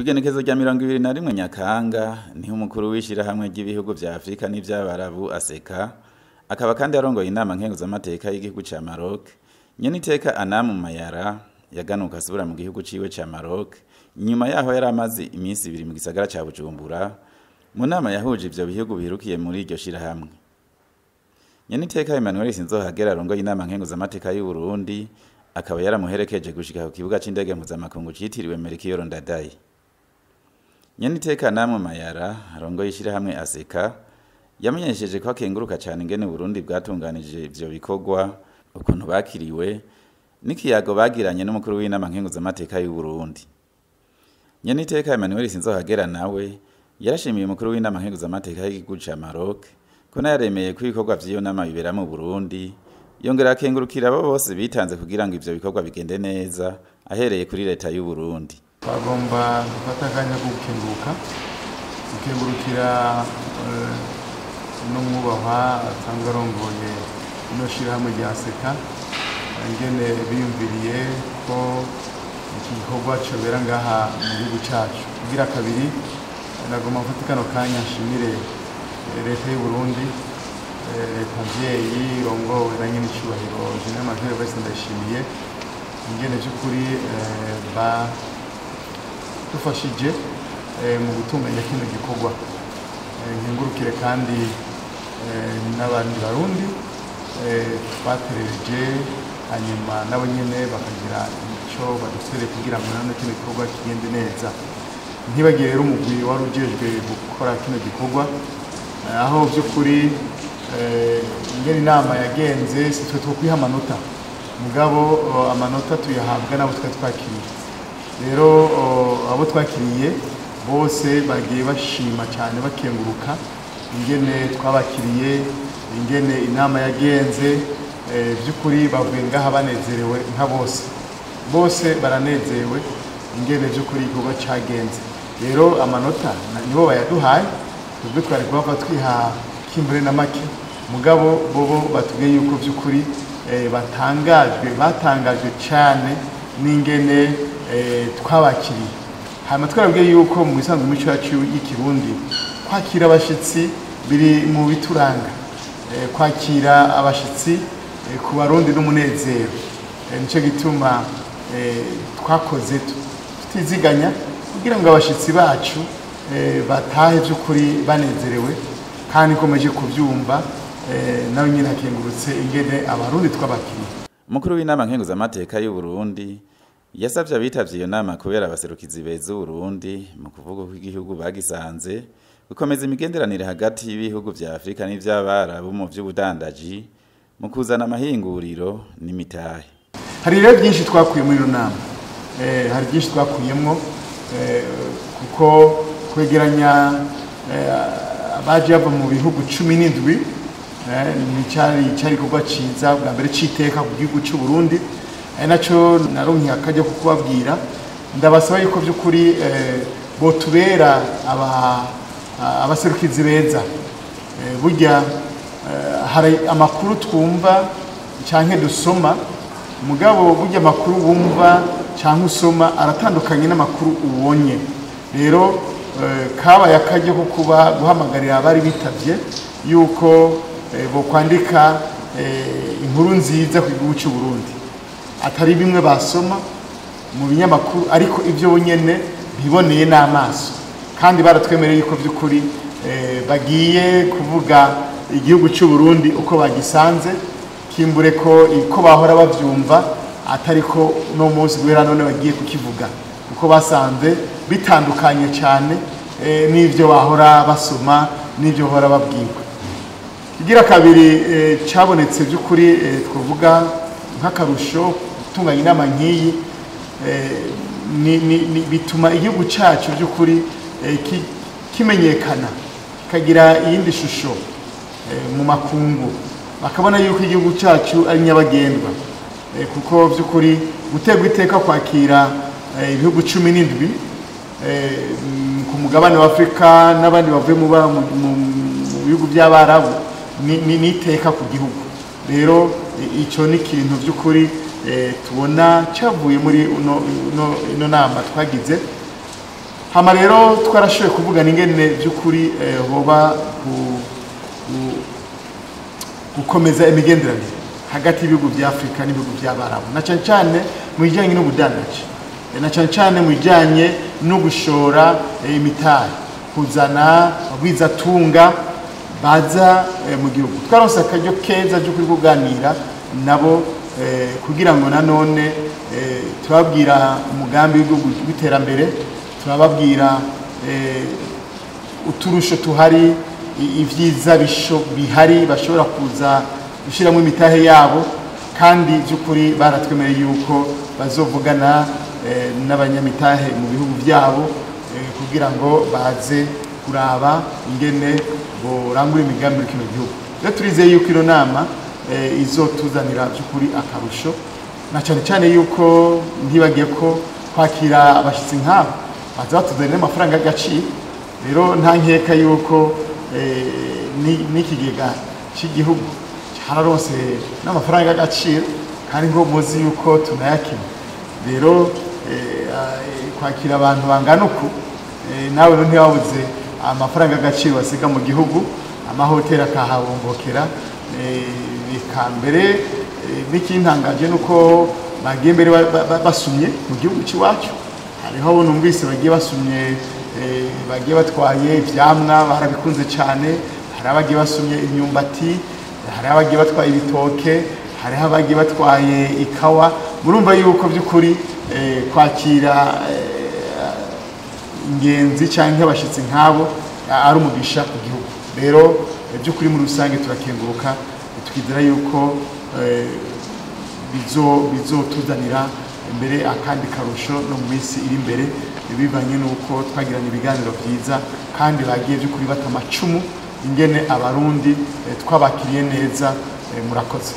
Kw'igenekezo rya 21 Nyakanga niho umukuru w'ishirahamwe ry'ibihugu vya Afrika n'ivy'Abarabu ASECA, akaba kandi arongoye inama nkenguzamateka y'igihugu ca Maroc, nyeniteka Anamu Mayara yaganuka asubira mu gihugu ciwe ca Maroc nyuma yaho yari amaze iminsi 2 mu gisagara ca Bujumbura mu nama yahuje ivyo bihugu birukiye muri iryo shirahamwe. Nyeniteka Emmanuel Sinzohagera arongoye inama nkenguzamateka y'u Burundi akaba yaramuherekeje gushika ku kibuga c'indege mpuzamakungu citiriwe Melchior Ndadaye. Nyeniteka Anamu Mayara arongoye ishirahamwe ASECA yamenyesheje ko akenguruka cane ingene Burundi bwatunganije ivyo bikorwa, ukuntu bakiriwe n'ikiyago bagiranye n'umukuru w'inama nkenguzamateka y'u Burundi. Nyeniteka Emmanuel Sinzohagera nawe yarashimiye umukuru w'inama nkenguzamateka y'igihugu ca Maroc ko yaremeye ko ibikorwa vy'iyo nama bibera mu Burundi, yongera akengurukira abo bose bitanze kugira ngo ivyo bikorwa bigende neza, ahereye kuri leta y'u Burundi. Bagomba gufata akanya ko gukengurukira n'umwubahwa asanzwe arongoye ino shirahamwe rya ASECA, ingene biyumviriye ko iki gikorwa cobera ngaha mu gihugu cacu. Kugira kabiri, nagomba gufata kano kanya nshimire leta y'u Burundi, leta mvyeyi irongowe na nyenicubahiro General Major Evariste Ndayishimiye, ingene vy'ukuri badufashije mu gutunganya kino gikorwa. Nkengurukire kandi n'abandi Barundi twaterereje, hanyuma nabo nyene bakagira ico badusereye kugira ngo nano kino gikorwa kigende neza. Ntibagiye rero umugwi wari ujejwe gukora kino gikorwa, aho vy'ukuri ingene inama yagenze si twe twokwiha amanota, mugabo amanota tuyahabwa n'abo twari twakiriye. Rero abo twakiriye bose bagiye bashima cyane, bakenguruka ingene twabakiriye, ingene inama yagenze. By'ukuri bavuye ngaha banezerewe nka bose, bose baranezerewe ingene by'ukuri igikorwa cagenze. Rero amanota nibo bayaduhaye, twebwe twari kuhava twiha kimbure na make, mugabo bobo batubwiye yuko by'ukuri batangajwe cyane n'ingene twabakiriye. Hanyuma twarabwiye yuko mu bisanzwe imico yacu y'ikirundi kwakira abashitsi biri mu bituranga, kwakira abashitsi ku Barundi n'umunezero. Nico gituma twakoze tutiziganya kugira ngo abashitsi bacu batahe by'ukuri banezerewe, kandi nkomeje kubyumva nawe nyine akengurutse ingene Abarundi twabakiriye. Umukuru w'inama nkenguzamateka y'u Burundi yasavye abitavye iyo nama kubera abaserukizi beza Burundi mu kuvuga ko igihugu bagisanze gukomeza imigenderanire hagati y'ibihugu vya Afrika n'ivy'Abarabu mu vy'ubudandaji, mu kuzana amahinguriro n'imitahe. Hari rero byinshi twakuye muri iyo nama, hari byinshi twakuyemwo, kuko kwegeranya abaje bava mu bihugu 17 ni cari igikorwa ciza bwa mbere c'iteka ku gihugu c'u Burundi. Ari naco naronke akajya kukubabwira, ndabasaba yuko by'ukuri botubera abaserukizi beza. Burya hari amakuru twumva canke dusoma, mugabo burya amakuru wumva canke usoma aratandukanye n'amakuru ubonye. Rero kabaye akaryo ko kuba guhamagarira abari bitavye yuko bokwandika inkuru nziza ku gihugu c'u Burundi, atari bimwe basoma mu binyamakuru, ariko ivyo bonyene biboneye n'amaso. Kandi baratwemereye yuko by'ukuri bagiye kuvuga igihugu c'u Burundi uko bagisanze, kimbure ko iko bahora bavyumva atari ko no munsi guhera none bagiye kukivuga, kuko basanze bitandukanye cyane n'ivyo bahora basoma n'ivyo bahora babwirwa. Igira kabiri cabonetse by'ukuri twovuga nk'akarusho gutunganya inama nk'iyi, bituma igihugu cacu by'ukuri kimenyekana, kikagira iyindi shusho mu makungu, bakabona yuko igihugu cacu ari nyabagendwa, kuko by'ukuri gutegwa iteka kwakira ibihugu 17 ku mugabane wa Afrika n'abandi bavuye mu bihugu by'Abarabu ni iteka ku gihugu. Rero ico ni ikintu by'ukuri tubona cyavuye muri ino nama twagize. Hama rero twarashoboye kuvugana ingene by'ukuri hoba gukomeza imigenderanire hagati y'ibihugu vya Afrika n'ibihugu by'Abarabu, na cyane cyane mu bijyanye n'ubudandaji, na cyane cyane mu bijyanye no gushora imitahe, kuzana abagwizatunga baza mu gihugu. Twaronse akaryo keza by'ukuri kuganira nabo kugira ngo nanone turababwira umugambi w'igihugu w'iterambere, turababwira uturusho tuhari, ivyiza bihari bashobora kuza gushyiramo imitahe yabo, kandi by'ukuri baratwemereye yuko bazovugana n'abanyamitahe mu bihugu byabo kugira ngo baze kuraba ingene borangura imigambi muri kino gihugu. Rero turizeye yuko ino nama izotuzanira by'ukuri akarusho, na cyane cyane yuko ntibagiye ko kwakira abashyitsi nk'abo baza batuzanira amafaranga y'agaciro. Rero nta nkeka yuko n'ikigega cy'igihugu cyararonse n'amafaranga y'agaciro, kandi ngo muzi yuko tunayakina. Rero kwakira abantu bangana uku, nawe ntibabuze amafaranga y'agaciro basiga mu gihugu, amahoteli akahabombokera. Reka mbere n'ikintangaje nuko bagiye mbere basumye mu gihugu cy'iwacu. Hariho abo numvise bagiye basumye, bagiye batwaye ivyamwa barabikunze cyane, hari abagiye basumye imyumbati, hari abagiye batwaye ibitoke, hari abagiye batwaye ikawa. Murumva yuko by'ukuri kwakira ingenzi cyangwa abashitsi nk'abo ari umugisha ku gihugu. Rero by'ukuri muri rusange turakenguruka, tukizera yuko bizotuzanira mbere akandi karusho no mu minsi iri imbere, bivanye n'uko twagiranye ibiganiro byiza kandi bagiye by'ukuri bata amacumu ingene Abarundi twabakiriye neza. Murakoze.